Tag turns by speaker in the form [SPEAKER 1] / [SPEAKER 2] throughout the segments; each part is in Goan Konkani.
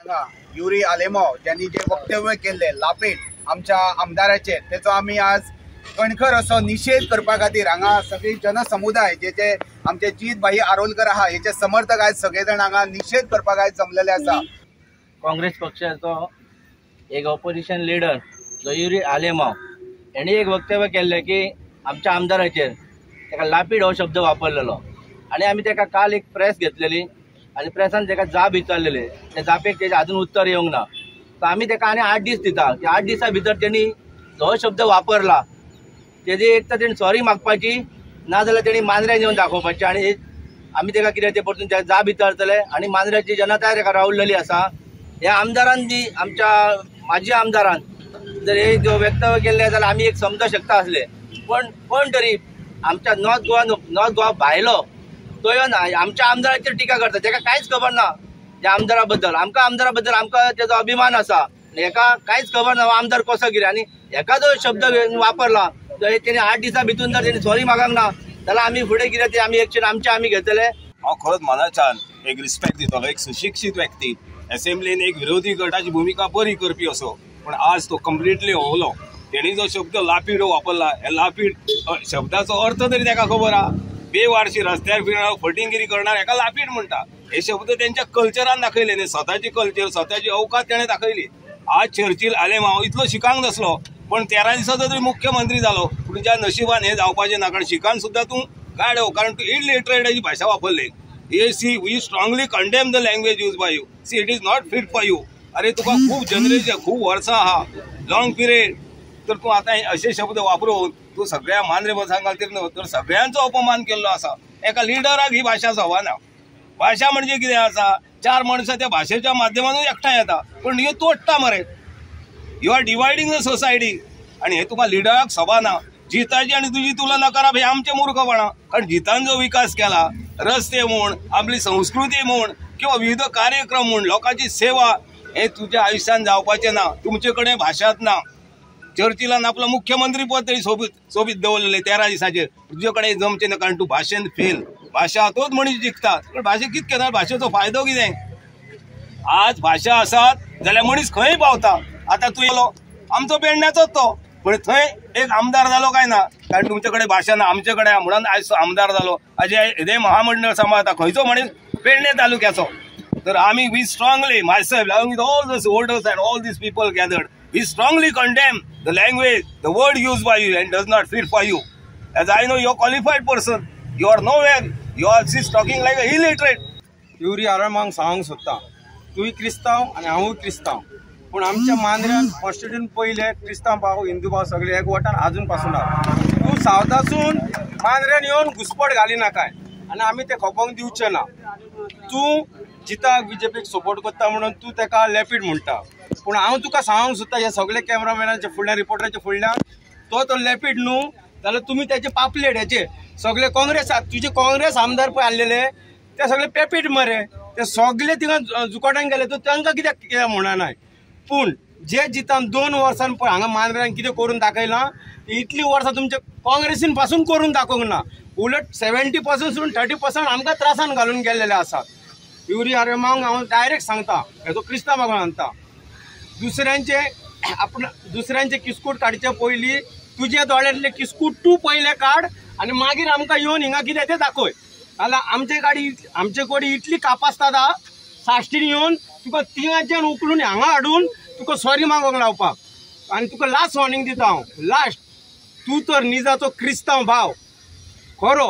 [SPEAKER 1] युरी आलेमाव ज्यांनी जे वक्तव्य केल्ले लापेट आमच्या आमदाराचेर, तेचो आमी आज कणखर असो निशेध करपा खातीर हांगा सगळी जनसमुदाय जे जे आमचे जीत भाई आरोलकर आहा हेचे समर्थक आयज सगळे जाण हांगा निशेध करपाक आयज जमलेले आसा.
[SPEAKER 2] काँग्रेस पक्षाचो एक ऑपोजिशन लिडर जो युरी आलेमाव हेणी एक वक्तव्य केल्लें की आमच्या आमदाराचेर ताका लापीड हो शब्द वापरलेलो आनी आमी ताका काल एक प्रेस घेतलेली आनी प्रेसान ताका जाप विचारलेले, त्या जापेक तेजें आजून उत्तर येवंक ना. सो आमी ताका आनी 8 दीस दिता की 8 दिसां भितर तेणी जो शब्द वापरला तेजी एक तर तेणी सॉरी मागपाची, ना जाल्यार तेणी मांद्र्यान येवन दाखोवपाची आनी आमी ताका कितें तें परतून जाप विचारतले. आनी मांद्र्याची जनताय ताका रावलेली आसा. ह्या आमदारान जी आमच्या माजी आमदारान जर हे जो वक्तव्य केल्लें जाल्यार आमी एक समजूंक शकता आसले, पण कोण तरी आमच्या नॉर्थ गोवा भायलो तो येवन आमच्या आमदाराचेर टिका करता, ताका कांयच खबर ना त्या आमदारा बद्दल. आमकां आमदारा बद्दल आमकां तेजो अभिमान आसा, हेका कांयच खबर ना आमदार कसो कितें. आनी हेका जो शब्द वापरला तो तेणी 8 दिसां भितून जर तेणी सॉरी मागूंक ना जाल्यार आमी फुडें कितें तें आमी एक्शन आमचें आमी घेतले.
[SPEAKER 3] हांव खरोच मनाच्यान एक रिस्पेक्ट दितलो, एक सुशिक्षीत व्यक्ती, असेंब्लीन एक विरोधी गटाची भुमिका बरी करपी असो, पण आज तो कंप्लिटली होवलो. तेणी जो शब्द लापीड वापरला, हे लापीड शब्दाचो अर्थ तरी ताका खबर आहा. बेवारशी रस्त्यार फिरणार, फटिंगिरी करणार हेका लापीड म्हणटा. हे शब्द तेंच्या कल्चरान दाखयले न्ही, स्वताची कल्चर स्वताची अवकात तेणें दाखयली. आज चर्चिल आलेमाव इतलो शिकांक नासलो, पण 13 दिसाचो तरी मुख्यमंत्री जालो. तुज्या नशिबान हें जावपाचें ना, कारण शिकान सुद्दां तूं गायड हो, कारण तूं इलिटरेटाची भाशा वापरली. हे see we strongly condemn the language use by you. See it is not fit for you. अरे तुका खूब जनरेशन खूब वर्सां आहा, लॉंग पिरियड, तर तूं आतां अशे शब्द वापरून तूं सगळ्या मांद्रे बसां खातीर न्हू तर सगळ्यांचो अपमान केल्लो आसा. एका लिडराक ही भाशा सोबाना. भाशा म्हणजे कितें आसा, 4 मनशां त्या भाशेच्या माध्यमांतून एकठांय येता, पूण ह्यो तोडटा मरे. You are dividing the society आनी हें तुका लिडराक सोबाना. जिताची आनी तुजी तुलना करप हें आमचें मूर्खपणां, कारण जितान जो विकास केला, रस्ते म्हूण, आपली संस्कृती म्हूण किंवा विविध कार्यक्रम म्हूण, लोकांची सेवा, हें तुज्या आयुश्यान जावपाचें ना. तुमचे कडेन भाशाच ना. चर्चिलान आपलो मुख्यमंत्री पद तरी सोबीत दवरलेलें 13 दिसाचेर, तुजे कडेन जमचें ना, कारण तूं भाशेन फेल. भाशा तोच मनीस जिखता, पण भाशे कितें केला, भाशेचो फायदो कितें? आज भाशा आसात जाल्यार मनीस खंय पावता. आतां तूं येयलो आमचो पेडण्याचोच तो, पण थंय एक आमदार जालो काय ना, कारण तुमचे कडेन भाशा ना, आमचे कडेन म्हणून आयज आमदार जालो. आयज हें महामंडळ सांबाळता खंयचो मनीस पेडणे तालुक्याचो. तर आमी we strongly, myself along with all those voters and all these people gathered, we strongly condemn the language, the word used by you and does not fit for you. As I know you are qualified person, you are nowhere, you are just talking like a illiterate.
[SPEAKER 4] Yuri आलेमावाक सांगूंक सोदता, तूंय क्रिस्तांव आनी हांवूय क्रिस्तांव, पूण आमच्या मांद्र्यान कॉन्स्टिट्यून पयले क्रिस्तांव भाव हिंदू भाव सगळे एकवटान आजून पासून आहा. तूं सावथासून मांद्र्यान येवन घुसपट घाली नाकाय आनी आमी ते खपोवंक दिवचे ना. तूं जिताक बीजेपीक सपोर्ट करता म्हणून तूं ताका लेपीड म्हणटा, पूण हांव तुका सांगूंक सोदता ह्या सगळे कॅमेरामॅनाच्या फुडल्यान, रिपोर्टराच्या फुडल्यान, तो लेपीड न्हू जाल्यार तुमी तेजे पापलेट हेचे सगळे काँग्रेस, तुजे काँग्रेस आमदार पळय आसलेले ते सगळे पेपीट मरे, ते सगळे थिंगा जुकोटान गेले, तो तांकां कित्याक कित्याक म्हणनाय. पूण जे जितान 2 वर्सां पळय हांगा मांद्र्यान कितें करून दाखयलां, इतलीं वर्सां तुमच्या काँग्रेसीन पासून करून दाखोवंक ना. उलट 70% सून 30% आमकां त्रासान घालून गेल्लेले आसात. युरी आलेमावाक हांव डायरेक्ट सांगता, हेजो क्रिस्तांव भाव सांगता, दुसऱ्यांचे आपण दुसऱ्यांचे किस्कूट काडचे पयलीं तुज्या दोळ्यांतले किस्कूट तूं पयलें काड आनी मागीर आमकां येवन हिंगा कितें तें दाखय. नाल्यार आमचे गाडी आमचे कडेन इतली कापास्ताद आहा, साश्टीन येवन तुका तिंगाच्यान उखलून हांगा हाडून तुका सॉरी मागोवंक लावपाक. आनी तुका लास्ट वॉर्निंग दिता हांव, लास्ट, तूं तर निजाचो क्रिस्तांव भाव खरो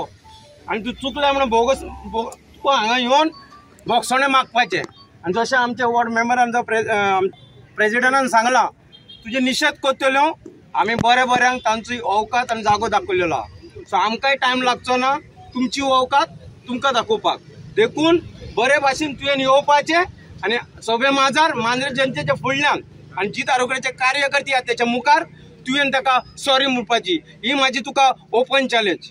[SPEAKER 4] आनी तूं चुकला म्हणून बोगस तुका हांगा येवन बोगसणें मागपाचें. आनी जशें आमच्या वॉर्ड मेंबरान जावं प्रेजिडेंटान सांगलां, तुजें निशेध करतल्यो आमी बऱ्या बऱ्यांक तांचो अवकात आनी जागो दाखयलेलो आहा. सो आमकांय टायम लागचो ना तुमची अवकात तुमकां दाखोवपाक. देखून बरे भाशेन तुवें येवपाचें आनी सगळे माजार मांद्रे जनतेच्या फुडल्यान आनी जीत आरोग्याचे कार्यकर्ते आहा तेच्या मुखार तुवें ताका सॉरी म्हणपाची. ही म्हाजी तुका ओपन चॅलेंज.